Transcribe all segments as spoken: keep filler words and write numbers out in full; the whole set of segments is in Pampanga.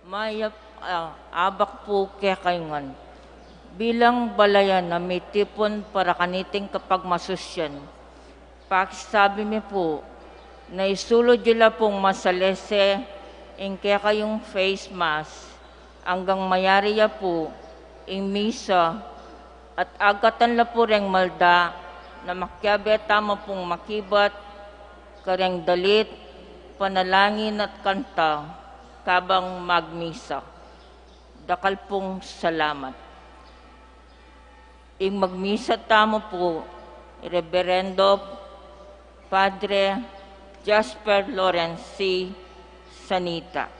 Mayap a abak pu kekayu ngan. Bilang balayan a mitipun para kaniting kapagmasusyan, pakisabi mi pu na isulud yu la pung masalese ing kekayung face mask anggang mayari ya pu ing misa, at agkatan la pu reng malda na makiabe tamu pung makibat kareng dalit, panalangin at kanta kabang magmisa. Dakal pung salamat. Ing magmisa tamu pu, Reverendo Padre Jasper Lawrence C. Sanita.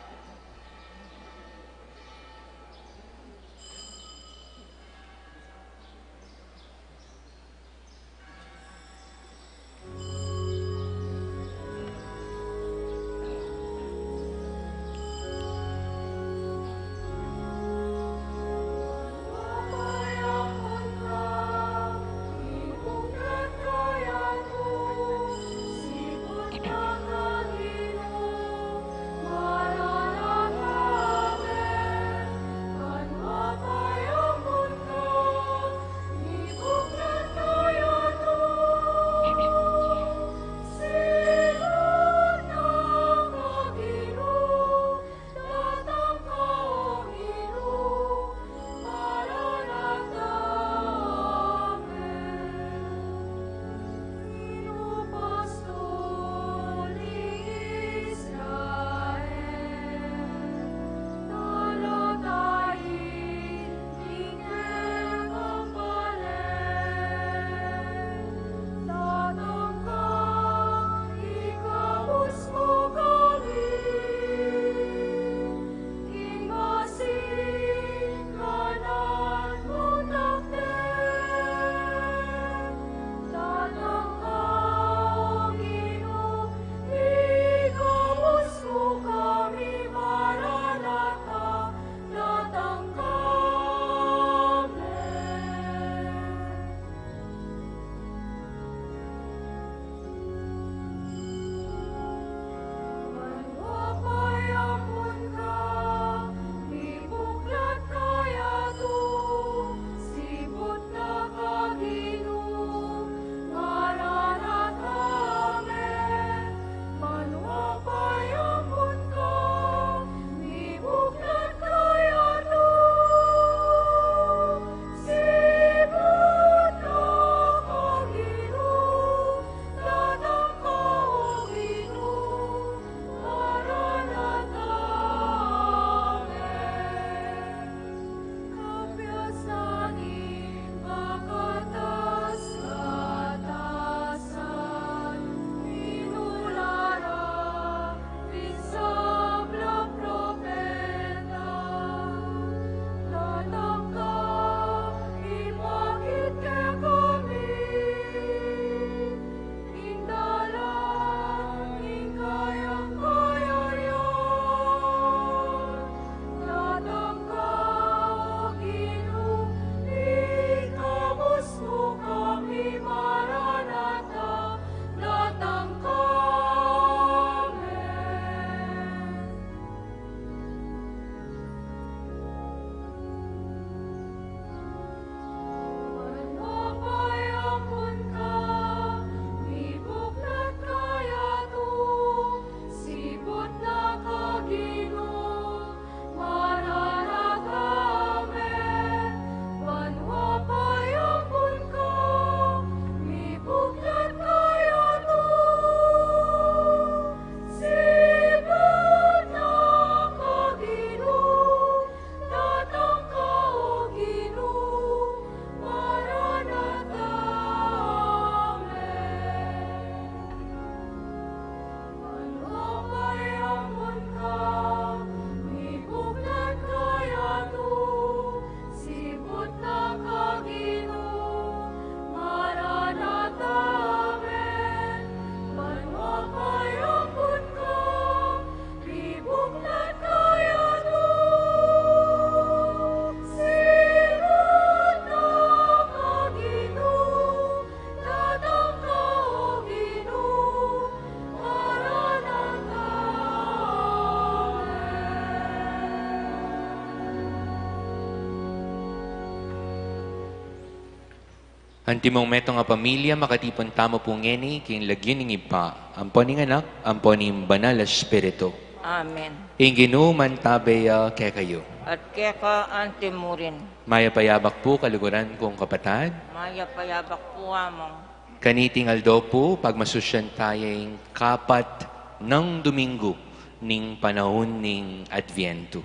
Antimong metung a pamilya, makatipun tamu pu ngeni king lagyu ning Ibpa, ampo ning Anak, ampo ning Banal a Espiritu. Amen. Ing Ginu mantabe ya kekayu. At keka antimurin. Mayap a yabak pu, kaluguran kung kapatad. Mayap a yabak pu, Among. Kaniting aldo pu, pagmasusyan taya ing kapat nang Domingo ning panaun ning Adviento,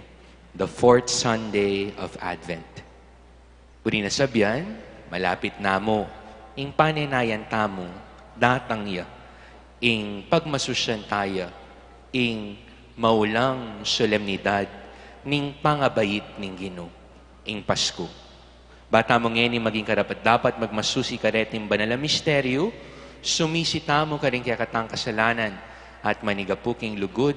the fourth Sunday of Advent. Uli na sabyan, malapit na mu ing panenayan tamu, datang ya ing pagmasusyan taya ing maulang solemnidad ning pangabait ning Ginu, ing Pasku. Ba tamu ngeni maging karapat-dapat magmasusi kareting banal a misteryu, sumisi tamu karing kekatang kasalanan at manigapu king lugud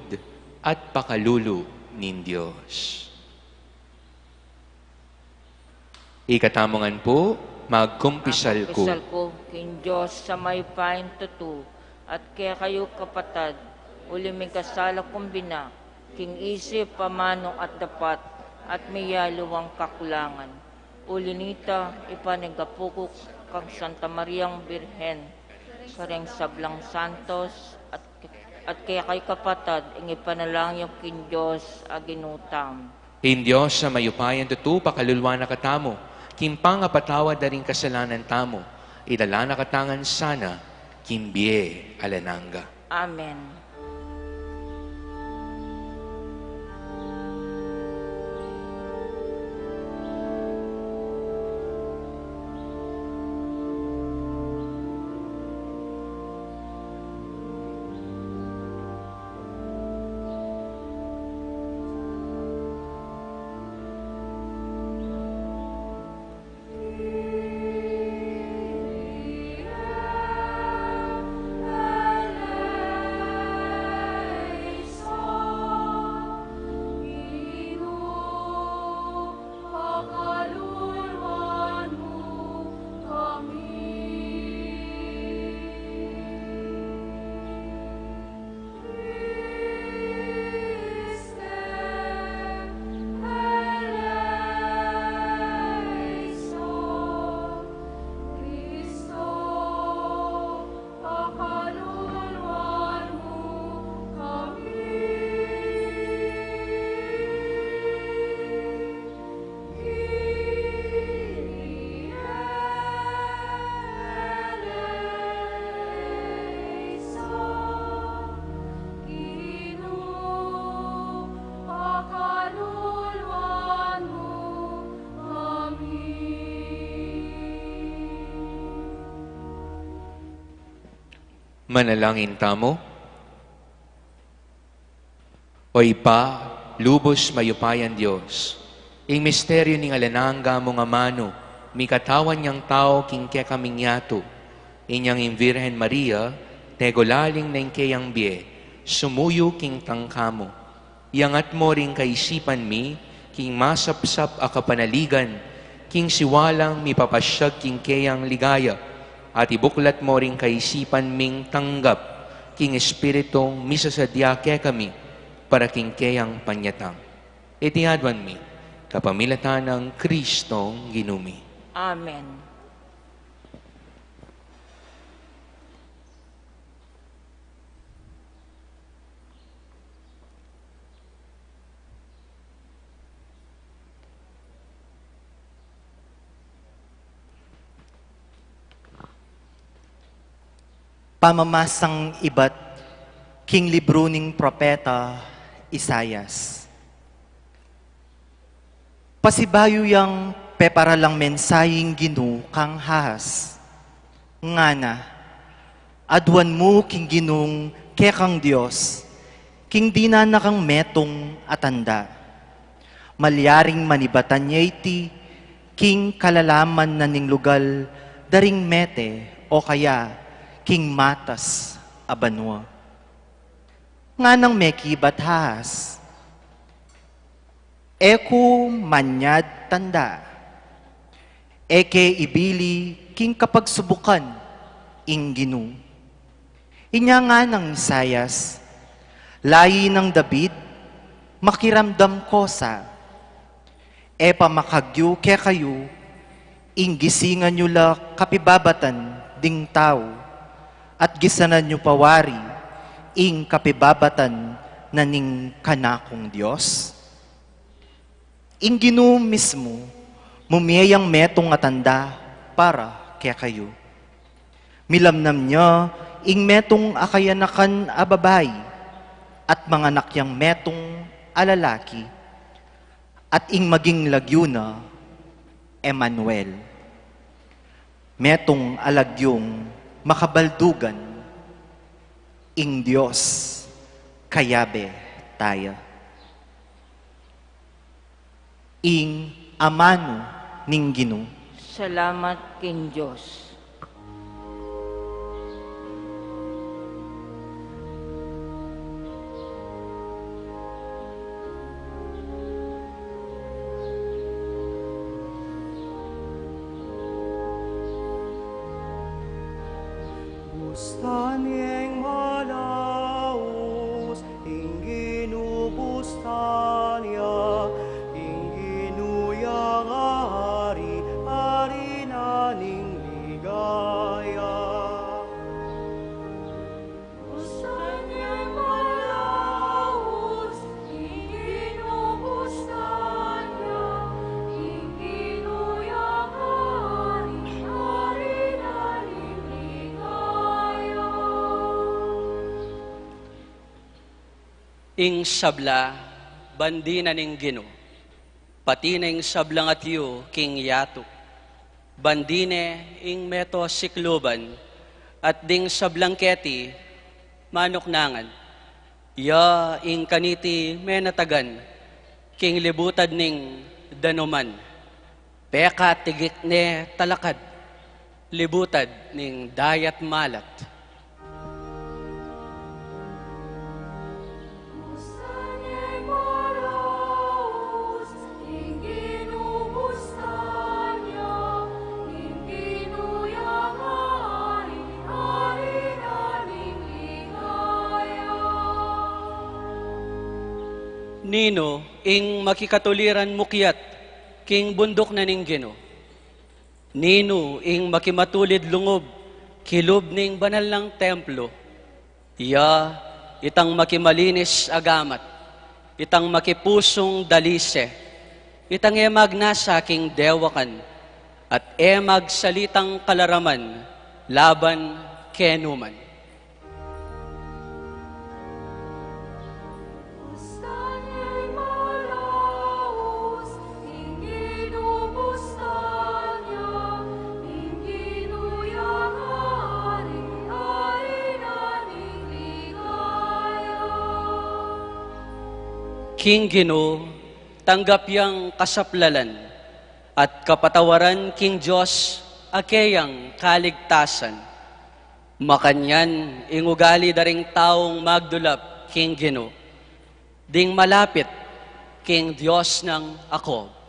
at pakalulu ning Dios. Ikatamu ngan pu, magkumpisal ku. Magkumpisal ku king Dios a mayupayang tutu, at kekayu kapatad, uli ming kasala kung bina, king isip, amanu at dapat, at miyaliwang kakulangan. Uli nita, ipanigapu ku kang Santa Mariang Birhen, karing sablang santos, at, at kekayu kapatad, ing ipanalangin yu king Dios a Ginu tamu. Ing Dios a mayupayang tutu pakaluluan na katamu, king pangapatawad da ring kasalanan tamu, idala na katamu ngan sana king bie alang angga. Amen. Manalangin tamu. O Ibpa, lubus mayupayang Dios, ing misteryu ning alang angga mung amanu, mikatawan yang tau king kekaming yatu, inyang ing Virgen Maria, tegolaling na ing keyang bie, sumuyu king tangka mu. Iyangat mu ring kaisipan mi king masapsap a kapanaligan, king siwalang mipapasyag king keyang ligaya, at ibuklat mu ring kaisipan ming tanggap king Espiritung misasadya kekami para king keyang panyatang. Iti aduan mi kapamilatan nang Kristong Ginu mi. Amen. Pamamasang ibat king libru ning propeta Isaias. Pasibayu yang peparalang mensahe ning Ginu kang Ahaz. Ngana, aduan mu king Ginung kekang Dios, king dinan na kang metung a tanda. Malyaring manibatan ya iti, king kalalaman na ning lugal da ring mete o kaya king matas a banua. Nganang mekibat Ahaz, e ku manyad tanda, e ke ibili king kapagsubukan ing Ginu. Inya nganang Isaias, layi nang David, makiramdam ko sa, e pamakagyu kekayu, Ing gisingan yu la kapibabatan ding tau, at gisanan yu pa wari ing kapibabatan na ning kanakung Dios? Ing Ginu mismu, mumie yang metung a tanda para kekayu. Milamnam ya ing metung a kayanakan a babai, at manganak yang metung a lalaki, at ing maging lagyu na, Emmanuel. Metung a lagyung makabaldugan, ing Dios kayabe taya. Ing amanu ning Ginu. Salamat king Dios. Bustan yang malaus, ing Ginu bustan ya, ing Ginu yang ari, ari na ning ligaya. Bustan yang malaus, ing Ginu bustan ya, ing Ginu yang ari, ari na ning ligaya. Ing sabla, bandi na ning Ginu, pati na ing sablang atyu king yatu. Bandi ne ing meto sikluban, at ding sablang keti manuknangan. Ya ing kaniti menatagan king libutad ning danuman. Pekatigik ne talakad, libutad ning dayat malat. Ninu ing makikatuliran mukyat king bunduk na ning Ginu? Ninu ing makimatulid lungub kilub ning banal nang templo? Ya itang makimalinis a gamat, itang makipusung dalise, itang e magnasa king dewakan, at e magsalitang kalaraman laban kenuman. King Ginu, tanggap yang kasaplalan at kapatawaran king Dios a keyang kaligtasan. Makanyan ing ugali da ring taung magdulap king Ginu, ding malapit king Dios nang ako.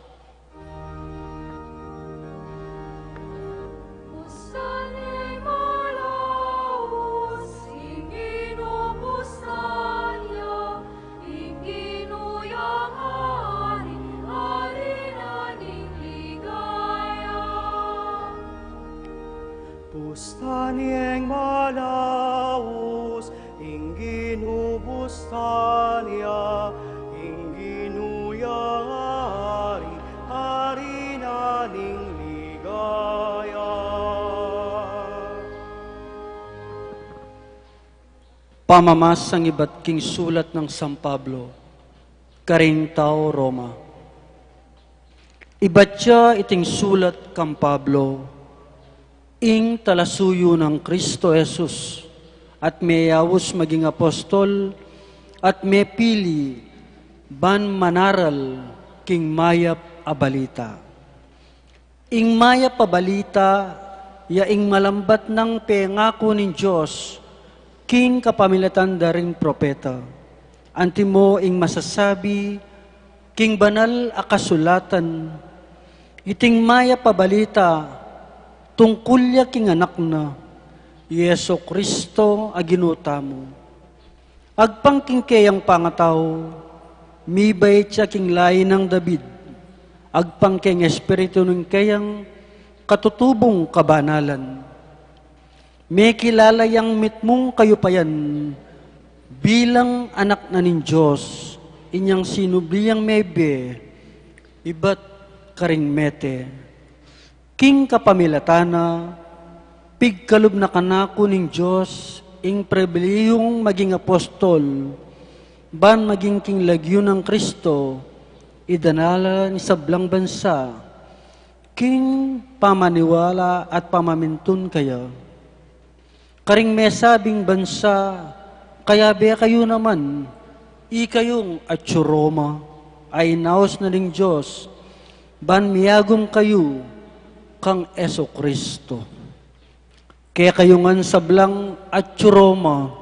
Bustan yang malaus, ing Ginu bustan ya, ing Ginu yang ari, ari na ning ligaya. Pamamasang ibat king sulat nang San Pablo karing tau Roma. Ibat ya iting sulat kang Pablo, ing talasuyu nang Kristo Jesus, at meyaus maging apostol, at mepili ban manaral king mayap a balita. Ing mayap a balita ya ing malambat nang pengaku ning Dios king kapamilatan da ring propeta. Antimo ing masasabi king banal a kasulatan, iting mayap a balita tungkul ya king anak na, i Jesu Kristo a Ginu tamu. Agpang king keyang pangatau, mibait ya king lain nang David. Agpang king Espiritu ning keyang Katutubung kabanalan. Mekilala yang mitmung kayupayan bilang anak na ning Dios, inyang sinubli yang mebie ibat karing mete. King kapamilatan na, pigkalub na kanaku ning Dios ing pribilehiyung maging apostol, ban maging king lagyu nang Kristo, idanal la ning sablang bansa, king pamaniwala at pamamintun kaya. Karing mesabing bansa, kayabe kayu naman, ikayung atyu Roma, a inaus na ning Dios, ban miyagum kayu kang Jesucristo. Kekayu ngan sablang atyu Roma,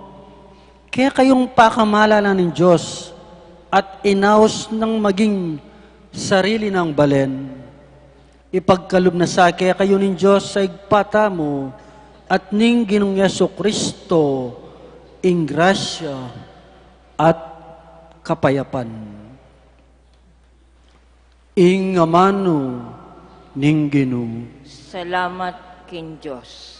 kekayung pakamalala ning Dios, at inaus nang maging sarili nang balen. Ipagkalub na sa kekayu ning Dios a Ibpa tamu at ning Ginung Jesucristo ing grasya at kapayapan. Ing amanu ning Ginu. Salamat king Dios.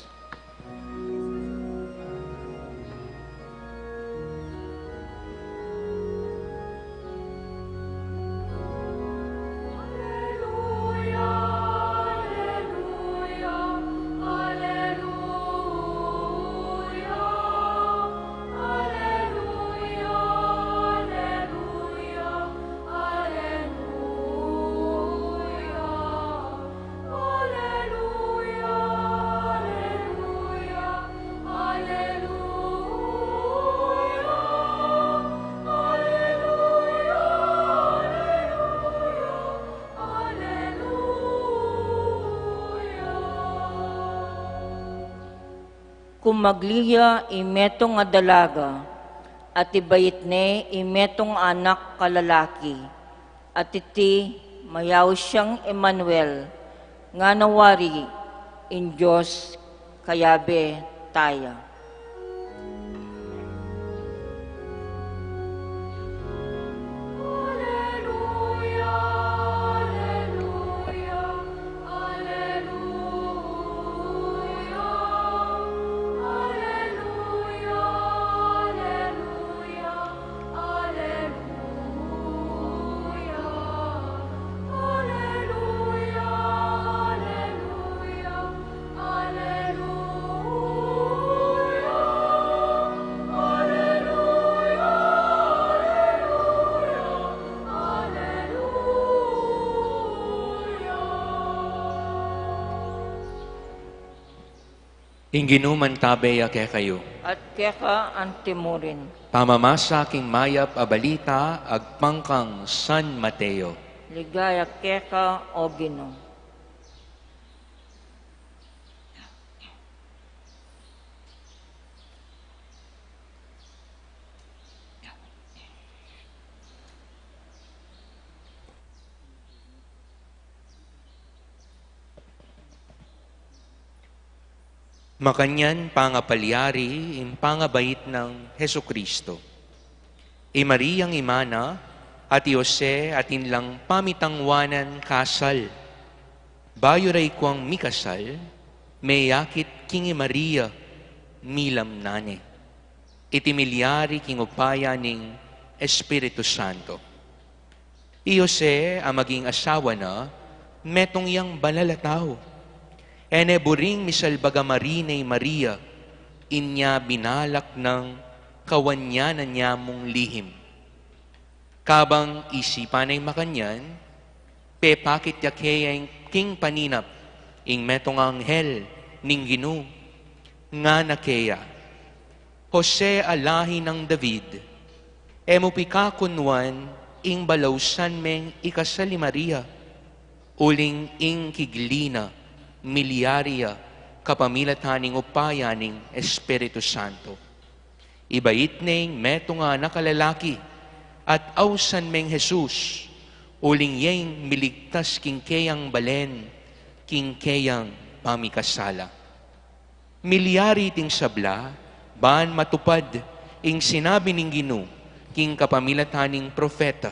Kumagli ya ing metung a dalaga, at ibait ne ing metung a anak a lalaki, at iti mayaus yang Emmanuel, ngana wari ing Dios kayabe taya. Ing Ginu mantabe ya kekayu. At keka antimurin. Pamamasa king mayap a balita agpang kang San Mateo. Ligaya keka, O Ginu. Makanyan pangapalyari ing pangabait nang Jesucristo. I Mariang ima na, at i Jose atin lang pamitangwanan kasal. Bayu ra ikwang mikasal, meyakit king i Maria, milam na ne. Iti milyari king upaya ning Espiritu Santo. I Jose a maging asawa na, metung yang banal a tau. E ne buring misalbag a marine i Maria, inya binalak nang kawanyanan ya mung lihim. Kabang isipan neng makanyan, pepakit ya keya ing king paninap ing metung a anghel ning Ginu, ngana keya, Jose a lahi nang David, e mu pikakunwan ing balausan meng ikasal i Maria, uling ing kigli na milyari ya kapamilatan ning upaya ning Espiritu Santo. Ibait ne ing metung a anak a lalaki, at ausan meng Jesus, uling ya ing miligtas king keyang balen, king keyang pamikasala. Milyari iting sabla, ban matupad ing sinabi ning Ginu, king kapamilatan ning propeta.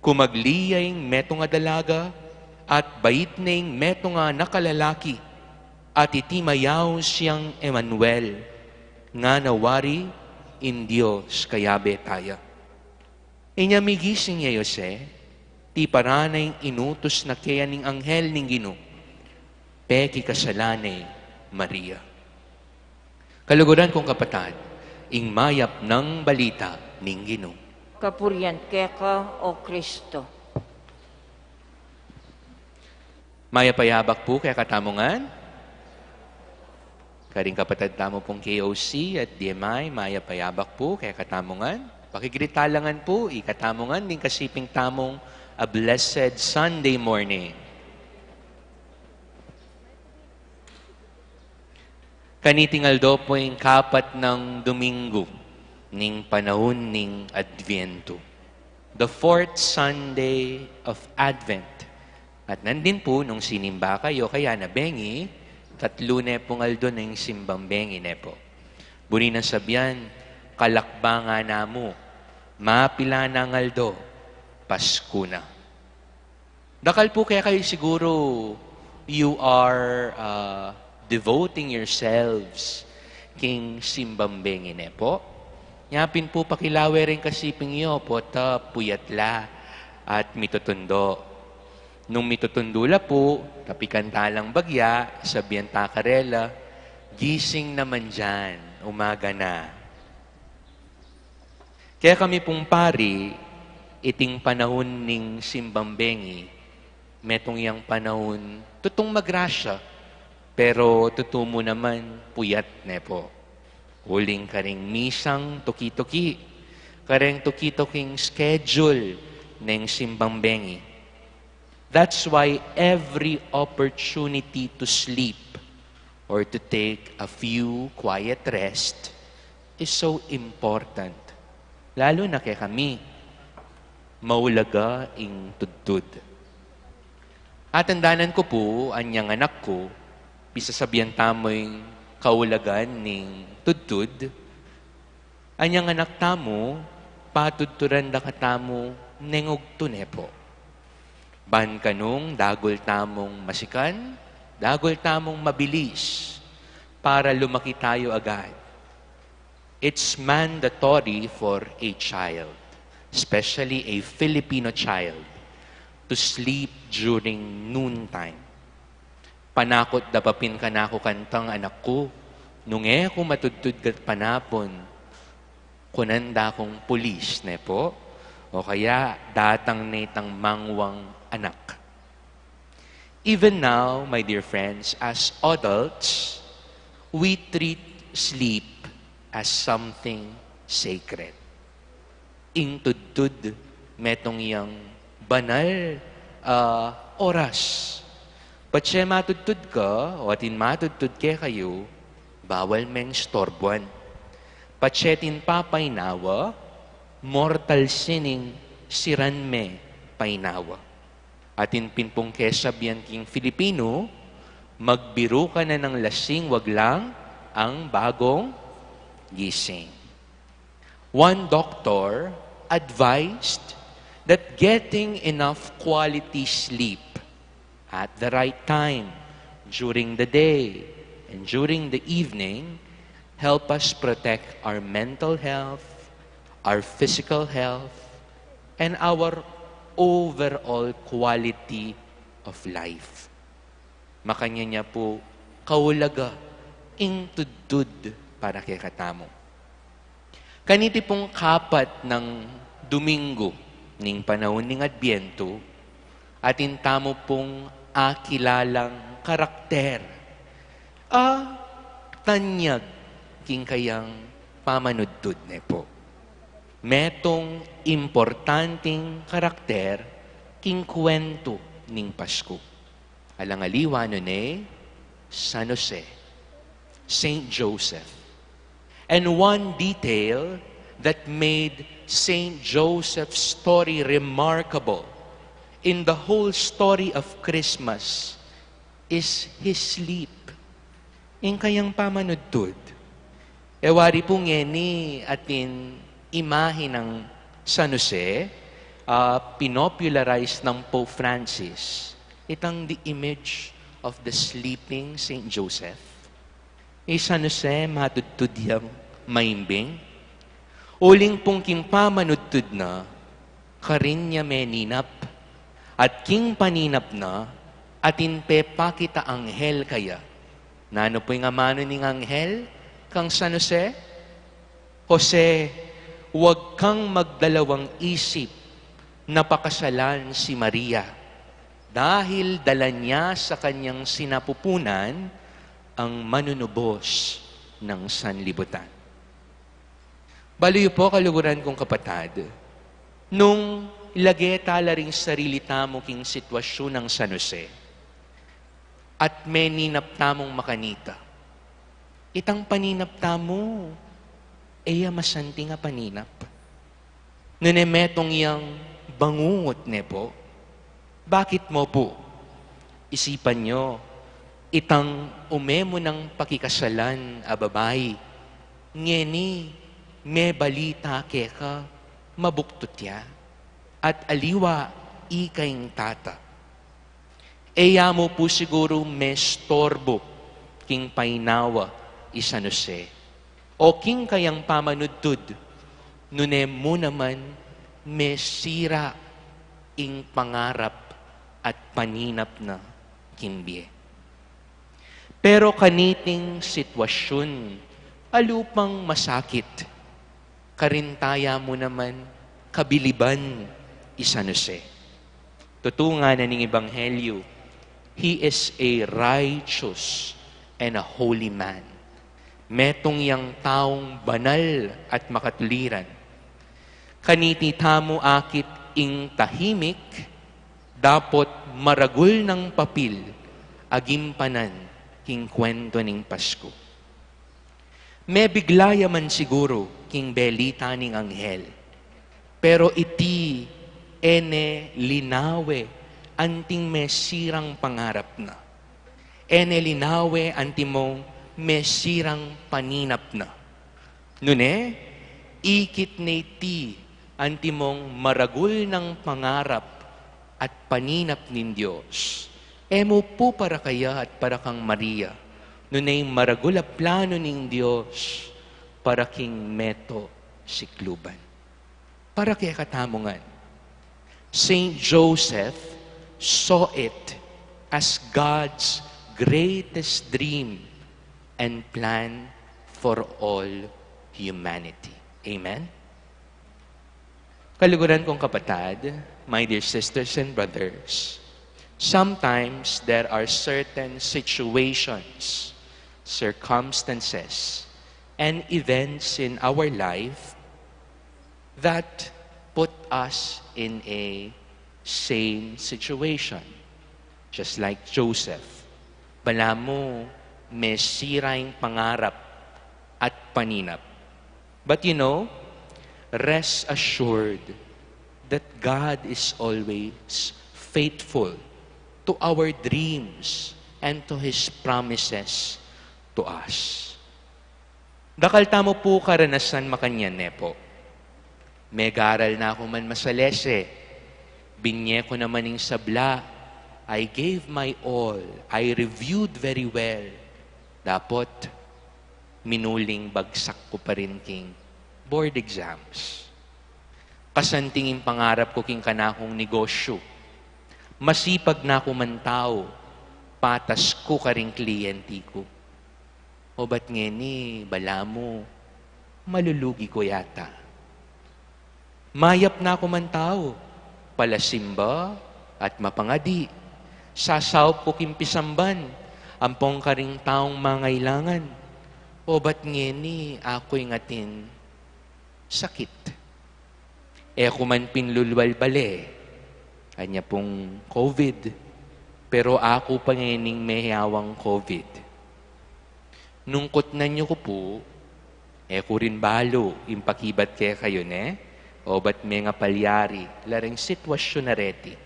Kumagli ya ing metung a dalaga, At bait ne ing metung a anak a lalaki, at iti mayaus yang Emmanuel, ngana wari ing Dios kayabe taya. Inya migising ya i Jose, tiparan na ing inutus na kaya ning anghel ning Ginu, pekikasalan ne i Maria. Kaluguran kung kapatad, ing mayap nang balita ning Ginu. Kapurian keka, O Kristo. Mayap a yabak pu kekatamu ngan. Karing kapatad tamu pung K O C at D M I, mayap a yabak pu kekatamu ngan. Pakigritan la ngan pu, ikatamu ngan ding kasiping tamung a blessed Sunday morning. Kaniting aldo pu ing kapat nang Domingo ning panaun ning Adviento, the fourth Sunday of Advent. At nandin pu, nung sinimba kayu, kaya na bengi, tatlu ne pung aldo ning simbang bengi ne pu. Buri nang sabian, kalakbang na mu, mapilan nang aldo, Pasku na. Dakal pu kekayu siguru, you are, uh, devoting yourselves king simbang bengi ne pu. Nya pin pu pakilawe ring kasiping yu, pota puyat la at mitutundo. Nung mitutundo la pu, tapikan ta lang bagya, sabian ta karela, "Gising naman diyan, umaga na." Kekami pung pari, iting panaun ning simbang bengi, metung yang panaun tutung magrasya, pero tutu mu naman puyat ne pu. Uling karing misang tuki-tuki, kareng tuki-tuking schedule neng simbang bengi. That's why every opportunity to sleep or to take a few quiet rest is so important. Lalo na kekami, maulaga ing tudtud. Atandanan ku pu, anyang anak ku, pisasabian tamu ing kaulagan ning tudtud, anyang anak tamu, patudturan da katamu neng ugtu ne pu. Ban kanung dagul tamung masikan, dagul tamung mabilis para lumaki tayu agad. It's mandatory for a child, especially a Filipino child, to sleep during noontime. Panakut da pa pin kanaku kantang anak ku, nung e ku matudtud kat panapun, kunan da kung pulis ne pu, o kaya datang ne itang mangwang anak. Even now, my dear friends, as adults, we treat sleep as something sacred. Ing tudtud, metung yang banal, ah, oras. Patse matudtud ka, o atin matudtud kekayu, bawal meng istorbuan. Patse atin papainawa, mortal sin ing siran me painawa. Atin pin pung kesabian king Filipino, "Magbiru ka na ng lasing, wag lang ang bagong gising." One doctor advised that getting enough quality sleep at the right time during the day and during the evening help us protect our mental health, our physical health, and our overall quality of life. Makanyan ya pu, kaulaga ing tudtud para kekatamu. Kaniti pung kapat nang Domingo ning panaun ning Adbientu, atin tamu pung akilalang karakter a tanyag king kayang pamanudtud ne pu. Metung importanting karakter king kuwentu ning Pasku. Alang aliwa nune, San Jose, Saint Joseph. And one detail that made Saint Joseph's story remarkable in the whole story of Christmas is his sleep. Ing kayang pamanudtud. E wari pu ngeni atin imahe nang San Jose, ah, pinopularize nang Pope Francis. Itang the image of the sleeping Saint Joseph. I San Jose matudtud yang maimbing. Uling pung king pamanudtud na, karin ya meninap. At king paninap na, atin pepakit a anghel kaya. Nanu pu ing amanu ning anghel kang San Jose? Jose, huwag kang magdalawang isip na pakasalan si Maria, dahil dala niya sa kanyang sinapupunan ang manunubos ng sanlibutan. Balu yu pu, kaluguran kung kapatad, nung ilage ta la ring sarili tamu king sitwasyun nang San Jose, at meninap tamung makanita. Itang paninap tamu, e ya masanting a paninap. Nune metung yang bangungut ne pu. Bakit mu pu? Isipan yu, itang ume mu nang pakikasalan a babai, ngeni mebalita keka, mabuktut ya, at aliwa ika ing tata. E ya mu pu siguru mestorbu king painawa i San Jose, o king kayang pamanudtud, nune mu naman mesira ing pangarap at paninap na king bie. Pero kaniting sitwasyun, alu pang masakit, karin taya mu naman kabiliban i San Jose. Tutu ngana ning Ebanghelyu, "He is a righteous and a holy man." Metung yang taung banal at makatuliran. Kaniti tamu akit ing tahimik, dapot maragul nang papil a gimpanan king kwento ning Pasku. Mebigla ya man siguru king belita ning anghel, pero iti e ne linawe anting mesirang pangarap na. E ne linawe antimong mesirang paninap na. Nune, ikit ne iti antimong maragul nang pangarap at paninap ning Dios. E mu pu para kaya at para kang Maria, nune ing maragul a planu ning Dios para king meto sikluban. Para kekatamu ngan, Saint Joseph saw it as God's greatest dream and plan for all humanity. Amen? Kaluguran kong kapatad, my dear sisters and brothers, sometimes there are certain situations, circumstances, and events in our life that put us in a same situation. Just like Joseph, balamu mesira ing pangarap at paninap. But you know, rest assured that God is always faithful to our dreams and to His promises to us. Dakal tamu pu karanasan makanyan, ne pu? Megaral na ku man masalese, binye ku naman ing sabla, I gave my all, I reviewed very well. Dapot, minuling bagsak ku pa rin king board exams. Kasanting ing pangarap ku king kanakung negosyu. Masipag na ku man tau, patas ku karing kliyenti ku. Obat ngeni, balamu, malulugi ku yata. Mayap na ku man tau, palasimba at mapangadi. Sasaup ku king pisamban, ampong karing taung mangailangan. Obat ngeni, aku ing atin sakit. E ku man pinlulwal bale, anya pung COVID, pero aku pa ngening meyawang COVID. Nung kutnan yu ku pu, e ku rin balu ing pakibat kekayu, ne? Obat mengapalyari la ring sitwasyun a reti.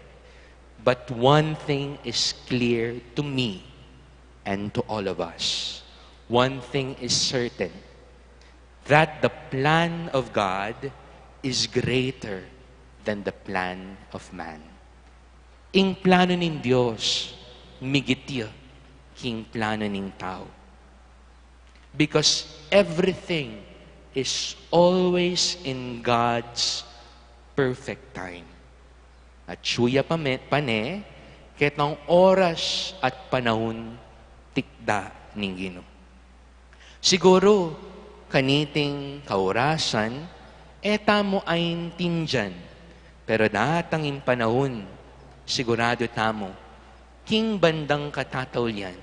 But one thing is clear to me and to all of us. One thing is certain, that the plan of God is greater than the plan of man. Ing plano ning Dios, migit ya king plano ning tau. Because everything is always in God's perfect time. At suya pa me-, pane, ketang oras at panaun tikda ning Ginu. Siguru, kaniting kaurasan, e tamu aintindian, pero datang ing panaun, siguradu tamu, king bandang katataulian.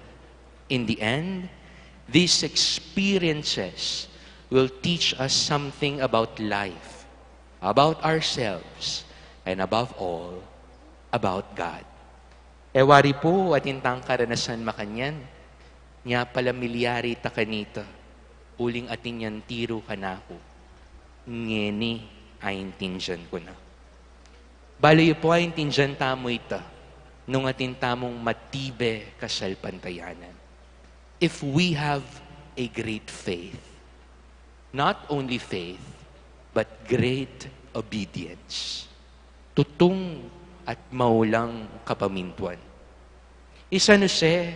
In the end, these experiences will teach us something about life, about ourselves, and above all, about God. E wari pu, atin tang karanasan makanyan, nya pala milyari ta kanita, uling atin yang tiru kanaku, ngeni aintindian ku na. Balu yu pu, aintindian tamu ita, nung atin tamung matibe kasalpantayanan. If we have a great faith, not only faith, but great obedience. Tutung at maulang kapamintuan. I San Jose,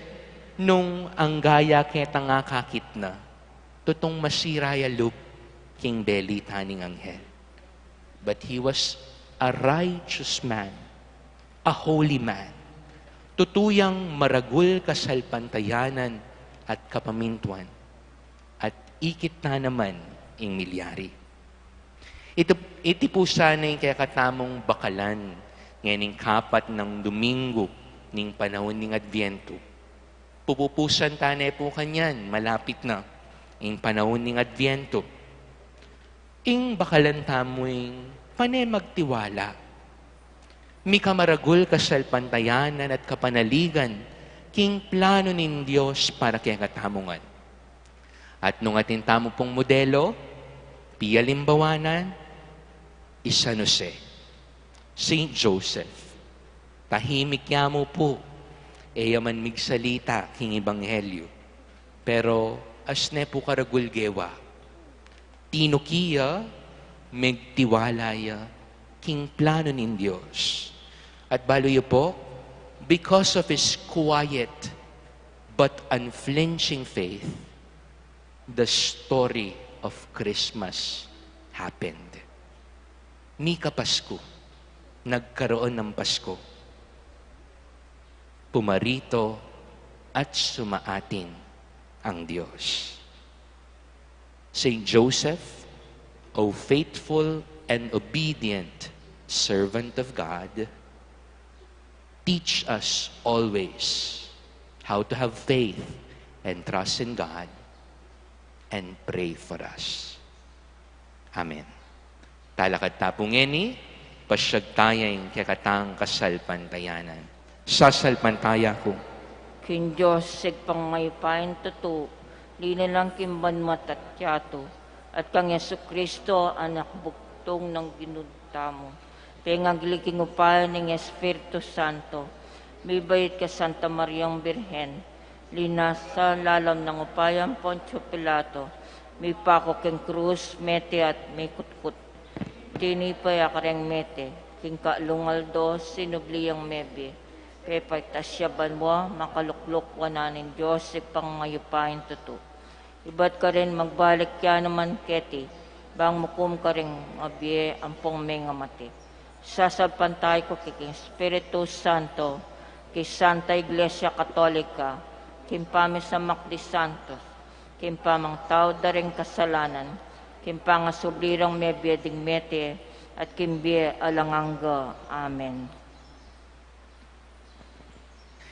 nung anggaya ketang akakit na, tutung masira ya lub king belita ning anghel. But he was a righteous man, a holy man. Tutu yang maragul kasalpantayanan at kapamintuan. At ikit na naman ing milyari. Iti, iti pu sana ing kekatamung bakalan ngening kapat nang Domingo ning panaun ning Adviento. Pupupusan ta ne pu kanyan, malapit na ing panaun ning Adviento. Ing bakalan tamu ing pane magtiwala. Mikamaragul kasalpantayanan at kapanaligan king plano ning Dios para kekatamu ngan. At nung atin tamu pung modelo, pialimbawanan, i San Jose, Saint Joseph. Tahimik ya mu pu, e ya man migsalita king ebanghelyo. Pero asne pu karagul gewa. Tinuki ya, megtiwala ya king plano ning Dios. At balu yu pu, because of his quiet but unflinching faith, the story of Christmas happened. Mika Pasku, nagkaroon ng Pasko. Pumarito at sumaatin ang Diyos. Saint Joseph, O faithful and obedient servant of God, teach us always how to have faith and trust in God and pray for us. Amen. Talakad ta pu ngeni, pasyag taya ing kekatang kasalpantayanan. Sasalpantaya ku king Dios, Ibpang mayupayang tutu, linalang king banua at yatu, at kang Jesucristo, Anak bugtung nang Ginu tamu, pengagli king upaya ning Espiritu Santo, mibait kang Santa Mariang Birhen, linasa lalam ning upaya nang Poncio Pilato, mipaku king krus, mete at mikutkut. Tinipa ya kareng mete, king kalung aldo sinubli yang mebie, pepaitas ya banua, makalukluk wanan ning Dios Ibpang mayupayang tutu. Ibat karin magbalik ya naman keti, bang mukum karing mabie ampong mengamate. Sasalpantaya ku king Espiritu Santo, king Santa Iglesia Katolika, king pamisamak ding santos, king pamangtawad da ring kasalanan, king pangasubli rang mebie ding mete, at king bie alang angga. Amen.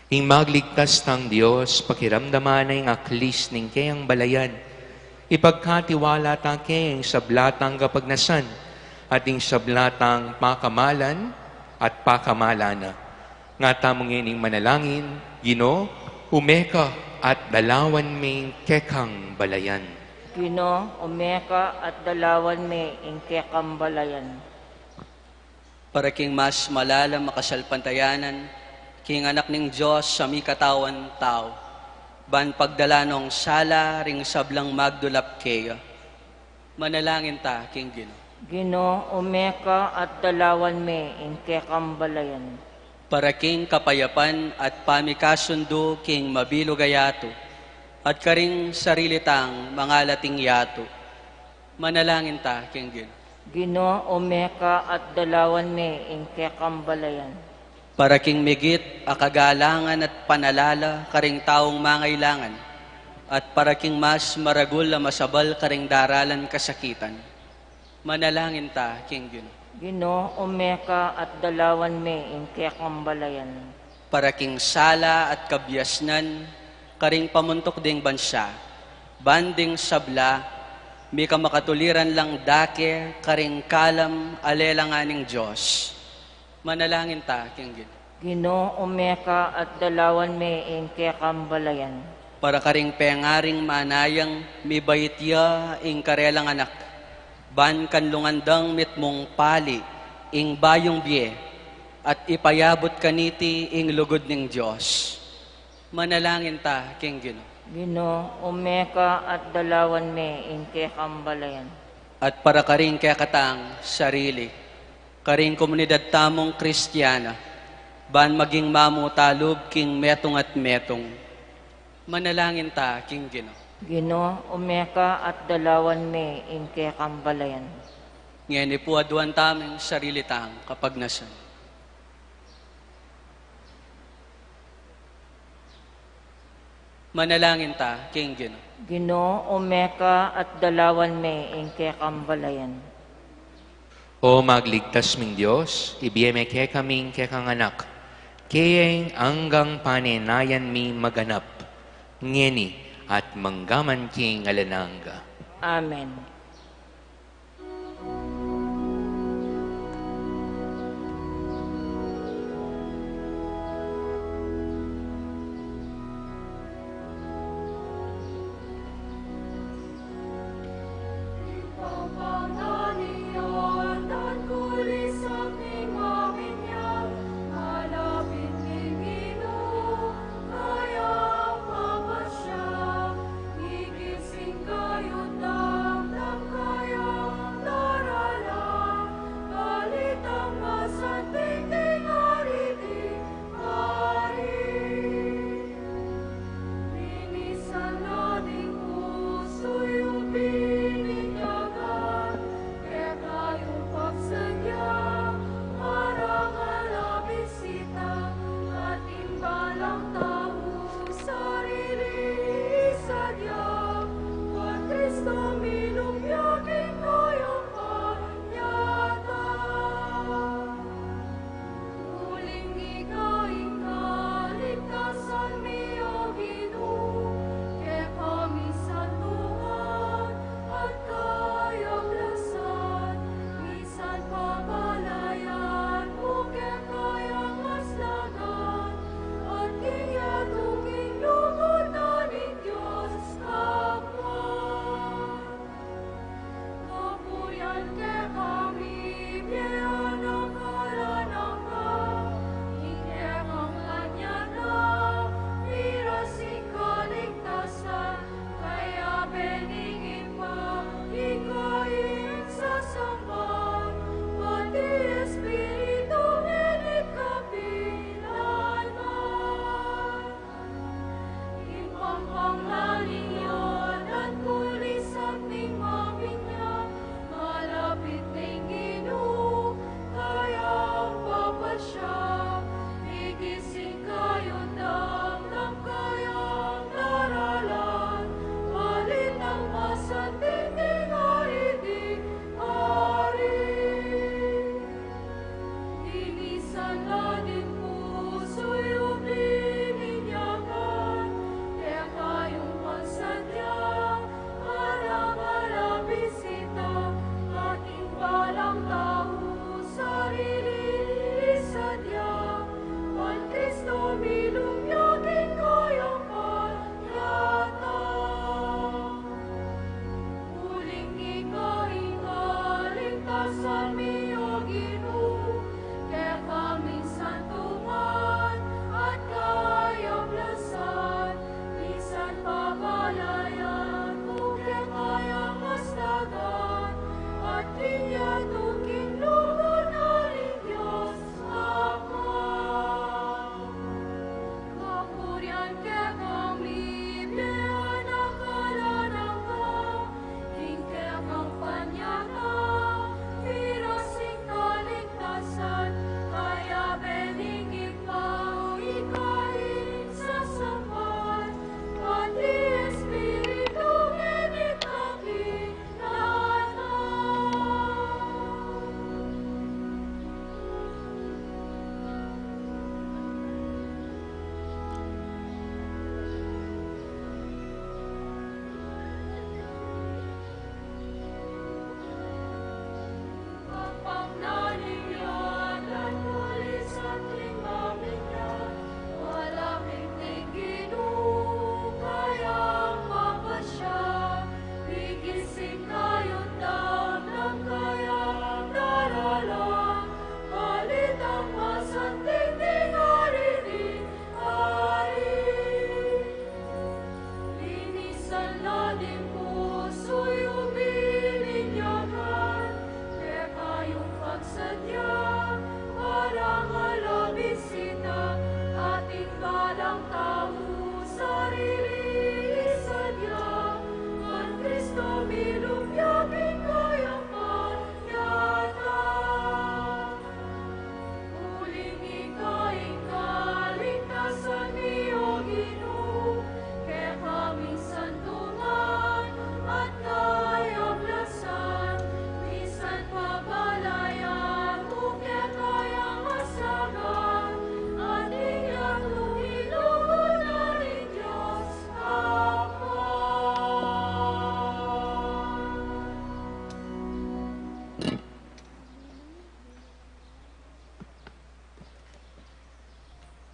Ing magligtas tang Dios, pakiramdaman na ing aklis ning keyang balayan. Ipagkatiwala ta kaya ing sabla tang kapagnasan, at ing sabla tang pakamalan at pakamalan na. Nga tamu ngening manalangin, Ginu, ume ka at dalawan me ing kekang balayan. Ginu, ume ka at dalawan me ing kekang balayan. Para king mas malalam a kasalpantayanan, king Anak ning Dios a mikatawan tau, ban pagdala nong sala ring sablang magdulap keya. Manalangin ta king Ginu. Ginu, ume ka at dalawan me ing kekang balayan. Para king kapayapan at pamikasundu king mabilug a yatu, at karing sarili tang mangalating yatu. Manalangin ta king Ginu. Ginu, ume ka at dalawan me ing kekang balayan. Para king migit a kagalangan at panalala karing taung mangailangan, at para king mas maragul a masabal karing daralan kasakitan. Manalangin ta king Ginu. Ginu, ume ka at dalawan me ing kekang balayan. Para king sala at kabiasnan karing pamuntuk ding bansa, ban ding sabla, mika makatuliran lang dake karing kalam a lelangan ning Dios. Manalangin ta king Ginu. Ginu, ume ka at dalawan me ing kekang balayan. Para karing pengaring manayang mibait ya ing karelang anak, ban kanlungan dang mitmung pali ing bayung bie, at ipayabut kaniti ing lugud ning Dios. Manalangin ta king Ginu. Ginu, ume ka at dalawan me ing kekang balayan. At para karing kekatang sarili, karing komunidad tamung Kristiana, ban maging mamutalub king metung at metung. Manalangin ta king Ginu. Ginu, ume ka at dalawan me ing kekang balayan. Ngeni pu aduan tamu ing sarili tang kapagnasan. Manalangin ta king Ginu. Ginu, ume ka at dalawan me ing kekang balayan. O magligtas ming Dios, ibie me kekami ing kekang Anak, kaya ing anggang panenayan mi maganap, ngeni at manggaman king alang angga. Amen.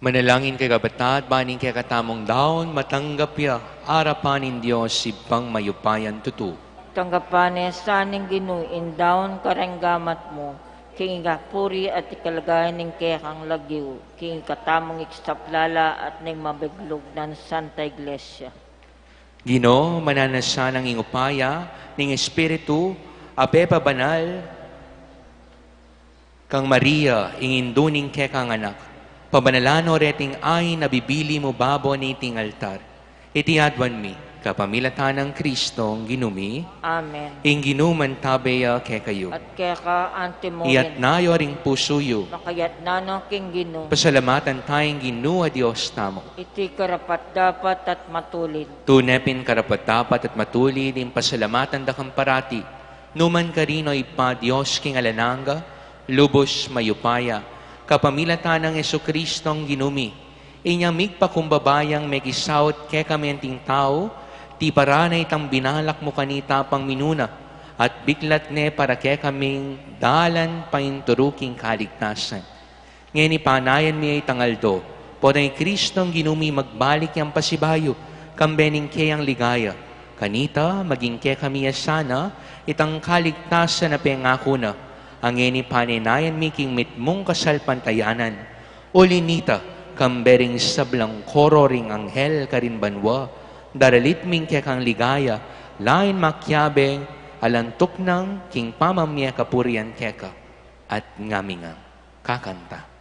Manalangin kayu, kabataat, ban ing kekatamung daun matanggap ya arapan ning Dios Ibpang mayupayang tutu. Tanggapan na sa ning Ginu ing daun kareng gamat mu, king ikapuri at ikaligayan ning kekang lagyu, king ikatamung iksaplala at ning mabiglug nang Santa Iglesia. Ginu, mananu na sanang ing upaya ning Espiritu a pepabanal kang Maria, ing indu ning kekang Anak, pabanalan no reting ain a bibili mu babo niting altar. Iti aduan mi kapamilatan nang Kristong Ginu mi. Amen. Ing Ginu mantabe ya kekayu. At keka antimurin. Iyatas yu ring pusu yu. Makayatas no king Ginu. Pasalamatan taya ing Ginu a Dios tamu. Iti karapat-dapat at matulid. Tune pin karapat-dapat at matulid ing pasalamatan da kang parati, nu man karin, o Ibpa, Dios king alang angga, lubus mayupaya, kapamilatan nang Jesukristong Ginu mi. Inya migpakumbaba yang mekisaut kekami anting tau, tiparan na itang binalak mu kanita pang minuna, at biklat ne para kekaming dalan painturu king kaligtasan. Ngeni panayan mi itang aldo, potang i Kristong Ginu mi magbalik yang pasibayu, kambe ning keyang ligaya. Kanita, maging kekami ya sana itang kaligtasan a pengaku na, a ngeni panenayan mi king mitmung kasalpantayanan. Uli nita, kambe ring sablang koro ring anghel karin banua, daralit mi ing kekang ligaya, lain makiabe alang tuknang king pamamie kapurian keka. At ngami ngang kakanta.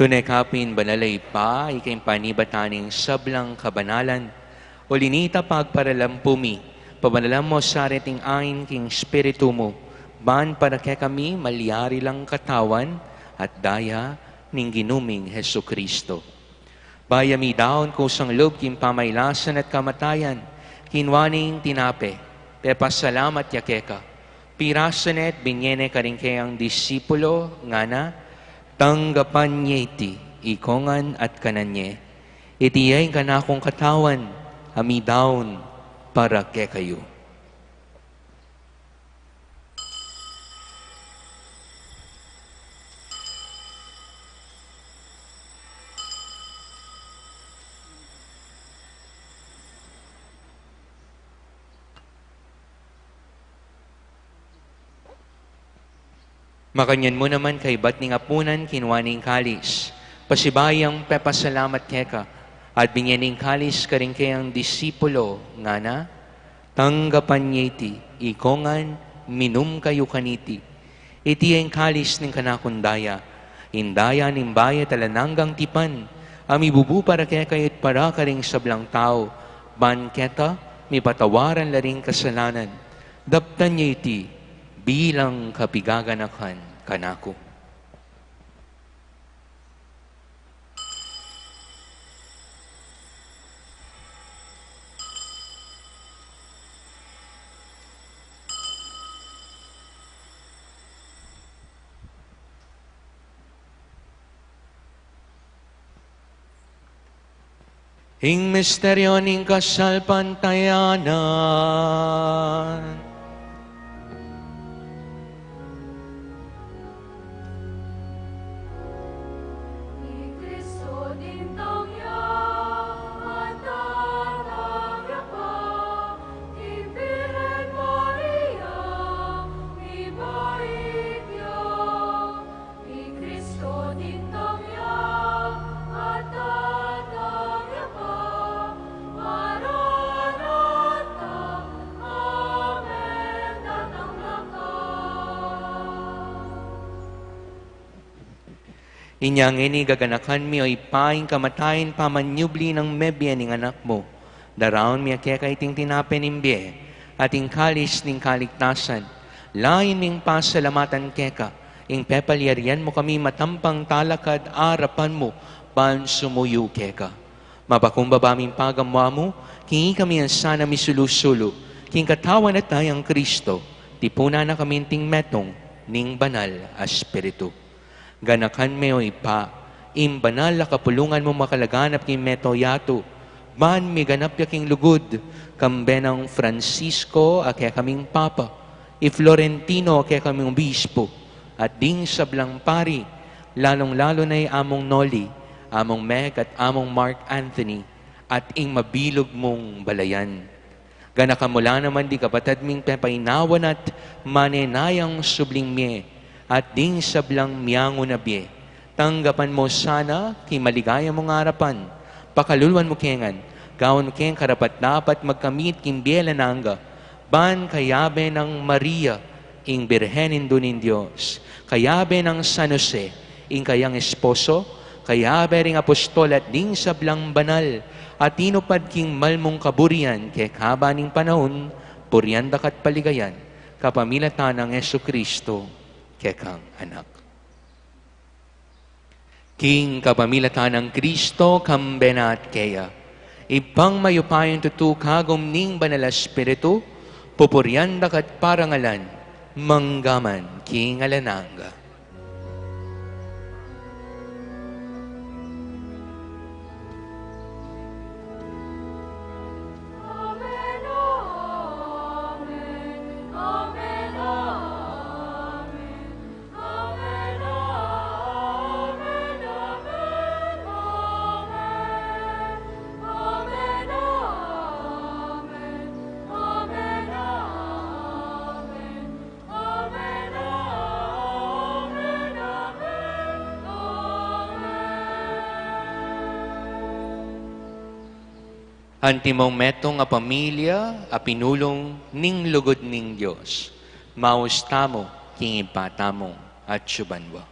Tune ka pin banal a Ibpa, ika ing panibatan ning sablang kabanalan. Uli nita pagparalampu mi, pabanalan mu sa reting ain king Espiritu mu, ban para kekami malyari lang katawan at daya ning Ginu ming Jesucristo. Bayu mi daun kusang lub king pamailasan at kamatayan, kinua ne ing tinape, pepasalamat ya keka, pirasan ne at binye ne karing keyang disipulo, ngana, tanggapan ye iti, ikongan at kanan ye. Iti ya ing kanakung katawan, a midaun para kekayu. Makanyan mu naman kaybat ning apunan, kinua ne ing kalis, pasibayu yang pepasalamat keka, at binye ne ing kalis karing keyang disipulo, ngana, tanggapan ye iti, ikongan, minum kayu kaniti. Iti ya ing kalis ning kanakung daya, ing daya ning bayu't alang anggang tipan, a mibubu para kekayu at para karing sablang tau, ban keta mipatawaran la ring kasalanan. Daptan ye iti bilang kapigaganakan kanaku. Ing misteryo ning kasalpantayanan. Inya ngeni gaganakan mi, O Ibpa, ing kamatayan pamanyubli nang mebie ning Anak mu. Daraun mi keka iting tinape ning bie at ing kalis ning kaligtasan. Lain ming pasalamatan keka ing pepalyarian mu kami matampang talakad arapan mu ban sumuyu keka. Mapakumbaba ming pagamu-amu, king ikami sana misulu-sulu king Katawan at Dayang Kristo, tipunan na kami ning metung ning Banal a Espiritu. Ganakan me, O Ibpa, ing banal a kapulungan mu makalaganap king mabilug a yatu, ban miganap ya king lugud, kambe nang Francisco a kekaming Papa, i Florentino a kekaming Obispo, at ding sablang pari, lalung-lalu na i Among Noli, Among Meg at Among Mark Anthony, at ing mabilug mung balayan. Ganakan mu la naman ding kapatad ming pepainawa na at manenayang subling mie, at ding sablang miangu na bie. Tanggapan mu sana king maligaya mung arapan. Pakaluluan mu ke ngan, gawan mu keng karapat-dapat magkamit king bie alang angga, ban kayabe nang Maria, ing Birhen Indu ning Dios, kayabe nang San Jose, ing kayang esposo, kayabe ring apostol at ding sablang banal a tinupad king malmung kaburian kekaba ning panaun, purian da ka at paligayan, kapamilatan nang Jesucristo, kekang Anak. King kapamilatan nang Kristo, kambe na at keya, Ibpang mayupayang tutu, kagum ning Banal a Espiritu, pupurian da ka at parangalan, mangga man king alang angga. Antimong metung a pamilya a pinulung ning lugud ning Dios, maus tamu king Ibpa tamung atsu banua.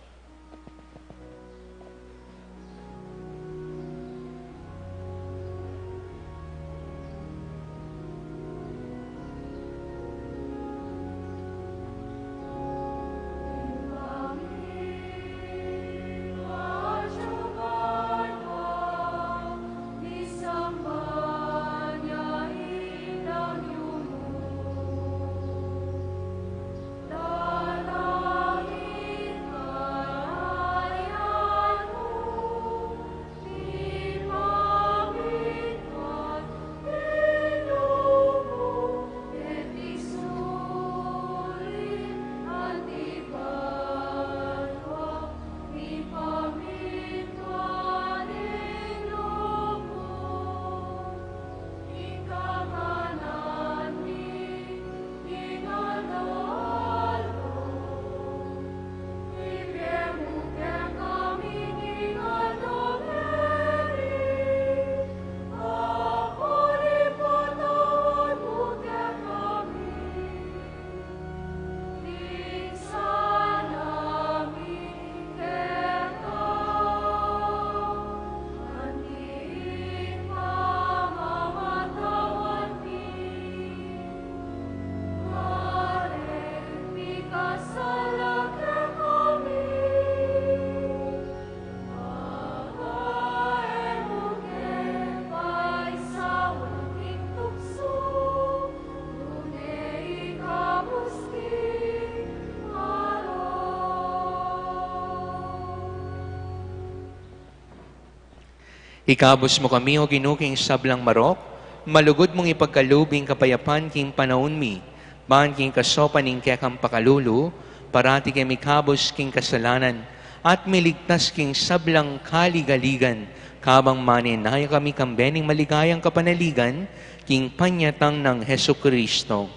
Ikabus mu kami, O Ginu, king sablang marok, malugud mung ipagkalub ing kapayapan king panaun mi, ban king kasaupan ning kekang pakalulu, parati keng mikabus king kasalanan, at miligtas king sablang kaligaligan, kabang manenaya kami kambe ning maligayang kapanaligan, king panyatang nang Jesucristo,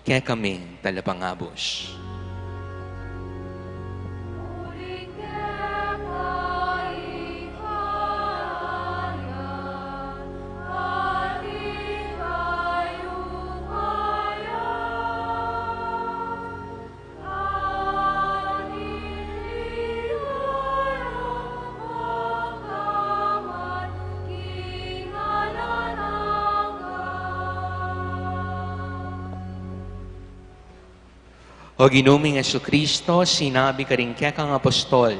kekaming Talapangabus. O Ginu ming Jesucristo, sinabi karing kekang apostol,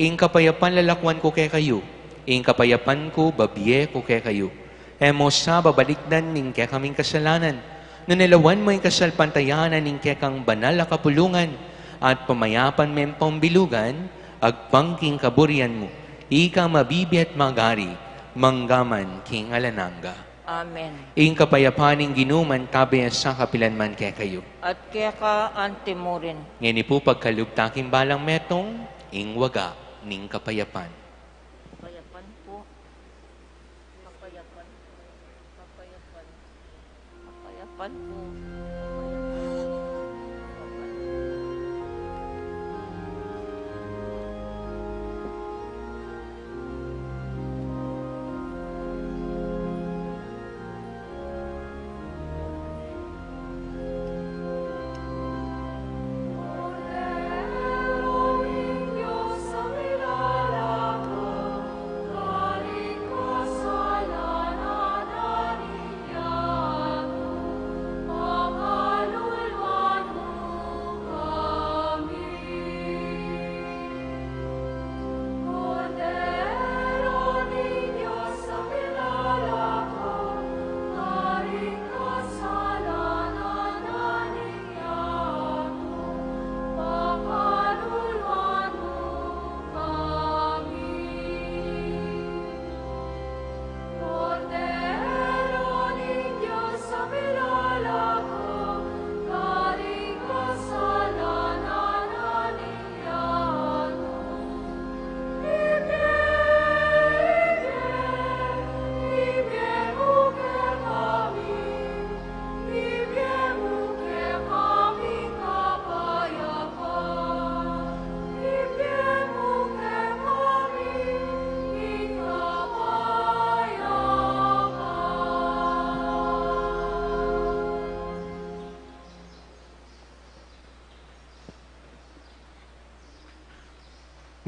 "Ing kapayapan lalakuan ku kekayu, ing kapayapan ku babie ku kekayu." E mu sa babalikdan ing kekaming kasalanan, nune lawan mu ing kasalpantayanan ning kekang banal a kapulungan, at pamayapan meng pambilugan, agpang king kaburian mu, ika a mabibie at magari, mangga man king alang angga. Amen. Ing kapayapan ning Ginu mantabi ya sa kapilan man kekayu. At keka antimurin. Ngeni pu pagkalub ta king balang metung, ing waga ning kapayapan. Kapayapan pu. Kapayapan. Kapayapan. Kapayapan pu.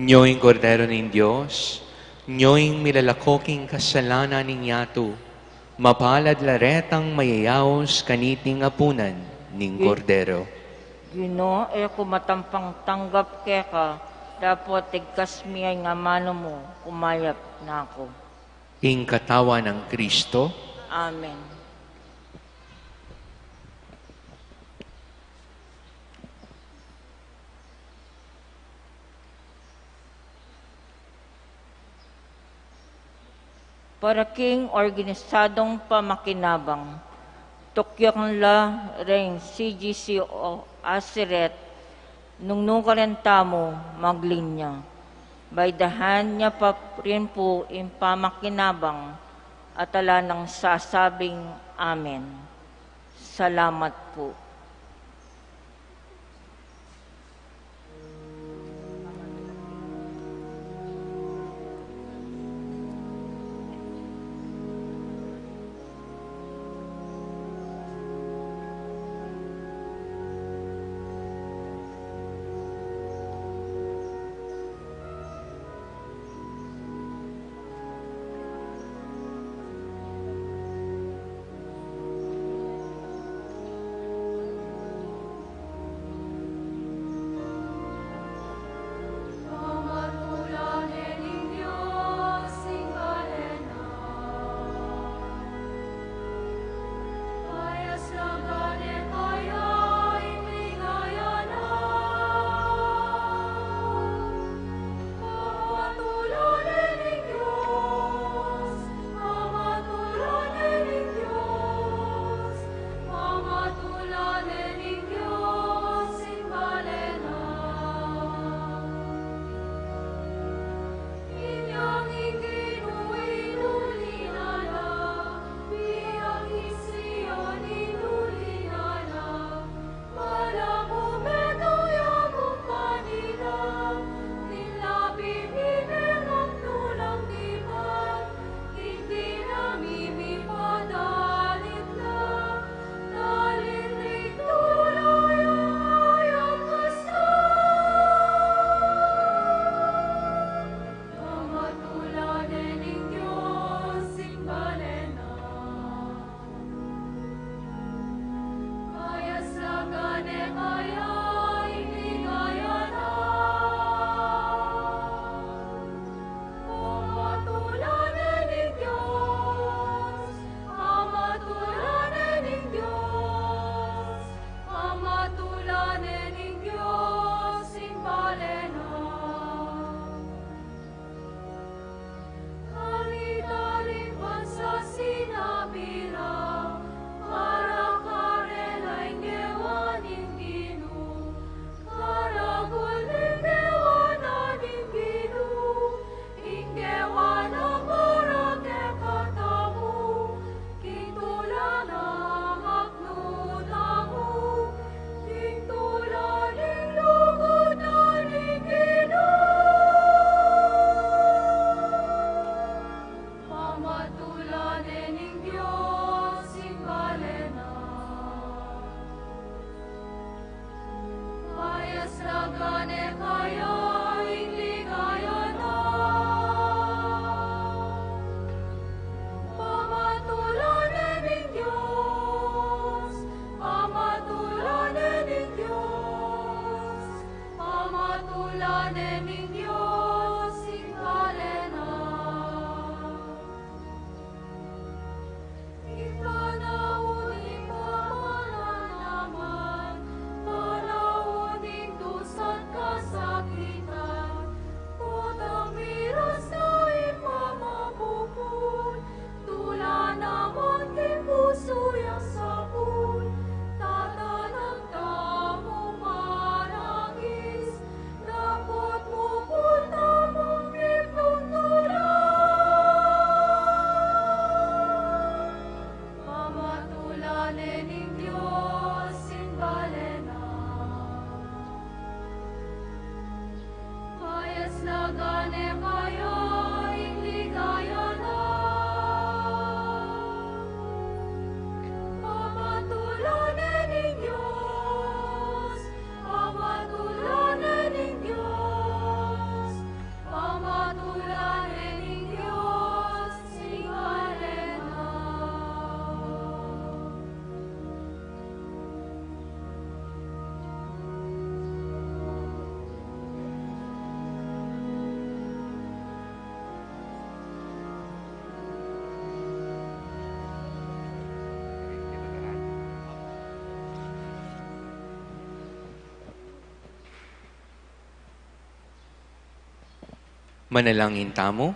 Nyo ing Kordero ning Dios, nyo ing milalako king kasalanan ning yatu. Mapalad la retang mayayaus kaniting apunan ning Kordero. Ginu, e ku matampang tanggap keka, dapot igkas mu ing amanu mu, kumayap na ku. Ing katawan nang Kristo. Amen. Para king organisadong pamakinabang, tukyan la ring C G C O Asiret, nung nukarin tamu maglinya. Baydahan na pa rin pu ing pamakinabang at ala nang sasabing amen. Salamat pu. Gane kaya ing ligaya na. Pamatulan ne ning Dios, pamatulan ne ning Dios, pamatulan ne ning Dios, ing kalena. Manalangin tamu.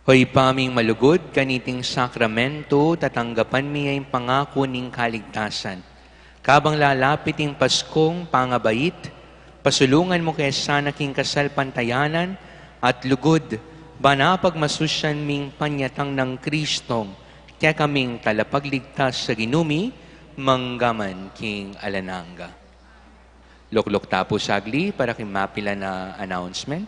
O Ibpa ming malugud, kaniting sakramento, tatanggapan mi ya ing pangaku ning kaligtasan. Kabang lalapit ing Paskung pangabait, pasulungan mu ke sana king kasalpantayanan at lugud, ban apagmasusyan ming panyatang nang Kristong kekaming talapagligtas sa Ginu mi, manggaman king alang angga. Lukluk ta pu sagli para king mapilan a announcement.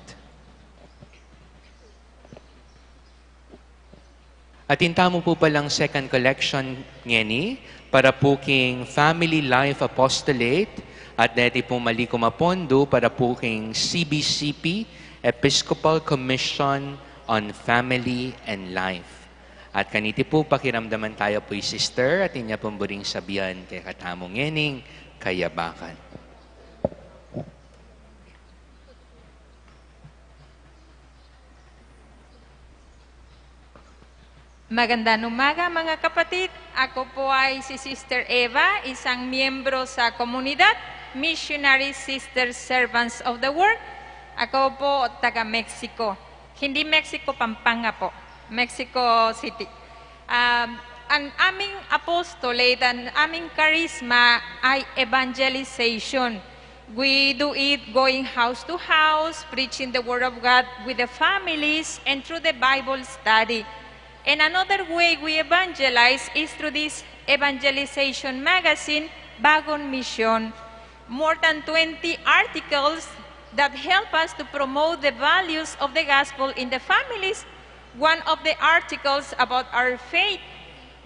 Atin tamu pu palang second collection ngeni para pu king Family Life Apostolate at deti pu malikum a pondu para pu king C B C P, Episcopal Commission on Family and Life. At kaniti pu, pakiramdaman taya pu i sister, atin ya pung buring sabian kekatamu ngening kayabakan. Magandang umaga, mga kapatid. Ako po ay si Sister Eva, isang miyembro sa komunidad, Missionary Sister Servants of the World. Ako po taga Mexico. Hindi Mexico, Pampanga po. Mexico City. Um, ang aming apostolate, ang aming karisma ay evangelization. We do it going house to house, preaching the word of God with the families, and through the Bible study. And another way we evangelize is through this evangelization magazine, Bagong Misyon. More than twenty articles that help us to promote the values of the gospel in the families. One of the articles about our faith,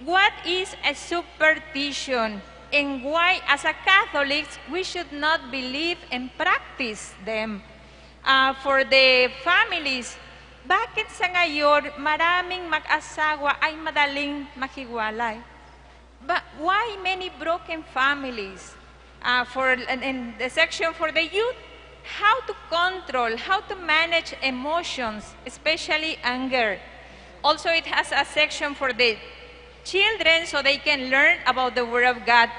what is a superstition, and why, as a Catholics, we should not believe and practice them? Ah, for the families, bakit sa ngayon maraming mag-asawa ay madaling makiwalay? But why many broken families? Uh, for, and, and the section for the youth, how to control, how to manage emotions, especially anger. Also, it has a section for the children so they can learn about the Word of God.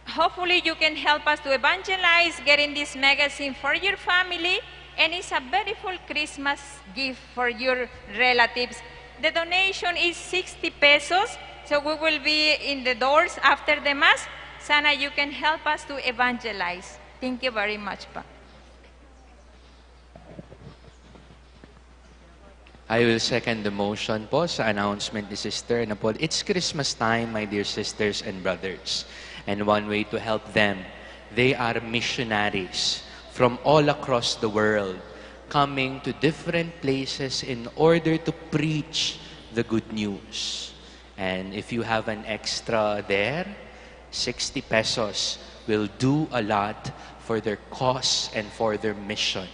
Hopefully, you can help us to evangelize, getting this magazine for your family, and it's a beautiful Christmas gift for your relatives. The donation is sixty pesos, so we will be in the doors after the Mass. Sana you can help us to evangelize. Thank you very much pa. I will second the motion po sa announcement ni Sister na po, it's Christmas time, my dear sisters and brothers. And one way to help them, they are missionaries from all across the world coming to different places in order to preach the good news. And if you have an extra there, sixty pesos will do a lot for their cause and for their mission.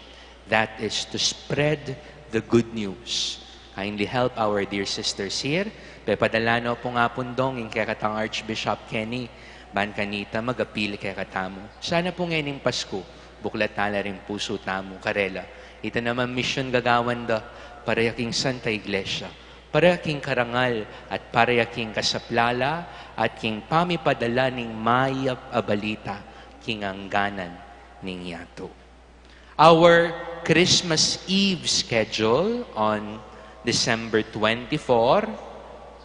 That is to spread the good news. Kindly help our dear sisters here. Pepadala no pu nga pundong ing kekatang Archbishop Kenny, ban kanita mag-apil kekatamu. Sana pu ngening Pasku, buklat tala ring pusu tamu karela. Ita naman misyon gagawan da para ya king Santa Iglesia, para ya king karangal at para ya king kasaplala at king pamipadala ning mayap a balita king angganan ning yatu. Our Christmas Eve schedule on December twenty-four,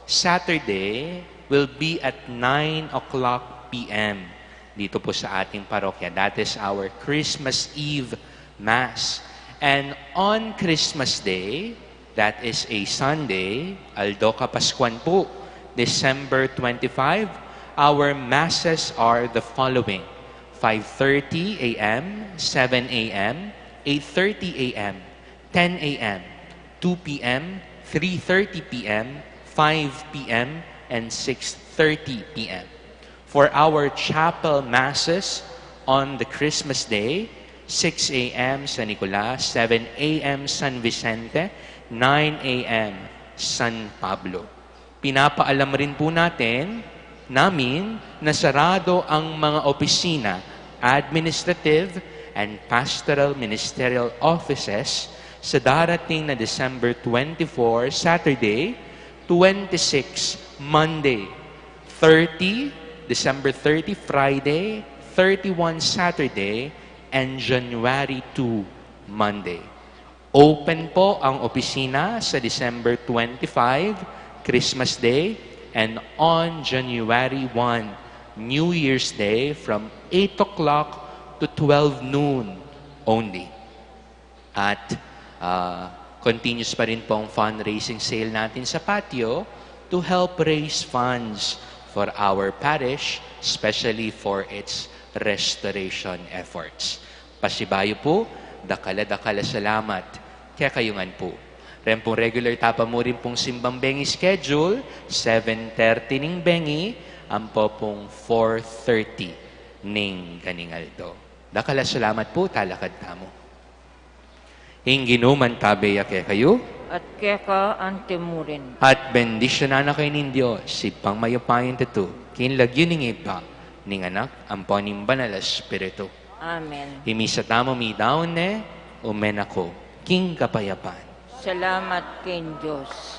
Saturday, will be at nine o'clock P M dito po sa ating parokya. That is our Christmas Eve Mass. And on Christmas Day, that is a Sunday, Aldo Kapaskuan po, December twenty-five, our masses are the following. five thirty a m, seven a m, eight thirty a m, ten a m, two p m, three thirty p m, five p m, and six thirty p m. For our chapel masses on the Christmas Day, six a m San Nicolas, seven a m San Vicente, nine a m San Pablo. Pinapaalam rin po natin, namin, na sarado ang mga opisina, administrative, and pastoral ministerial offices sa darating na December twenty-four, Saturday, twenty-six, Monday, thirty, December thirty, Friday, thirty-one, Saturday, and January two, Monday. Open po ang opisina sa December twenty-five, Christmas Day, and on January one, New Year's Day, from eight o'clock to twelve noon only. At, ah, continuous pa rin po ang fundraising sale natin sa patio to help raise funds for our parish, especially for its restoration efforts. Pasibayu po, dakal a dakal a salamat kekayu ngan po. Ren pong regular ta pa mu rin pong simbang bengi schedule, seven thirty ning bengi, ampo pong four thirty ning ganing aldo. Dakal a salamat po, talakad tamu. Ing Ginu mantabe ya kekayu. At keka anti mu rin. At bendisyunan na kayu ning Dios, Ibpang mayupayang tutu, king lagyu ning Ibpa, ning Anak, ampo ning Banal a Espiritu. Amen. Ing misa tamu midaun ne, ume na ku king kapayapan. Salamat king Dios.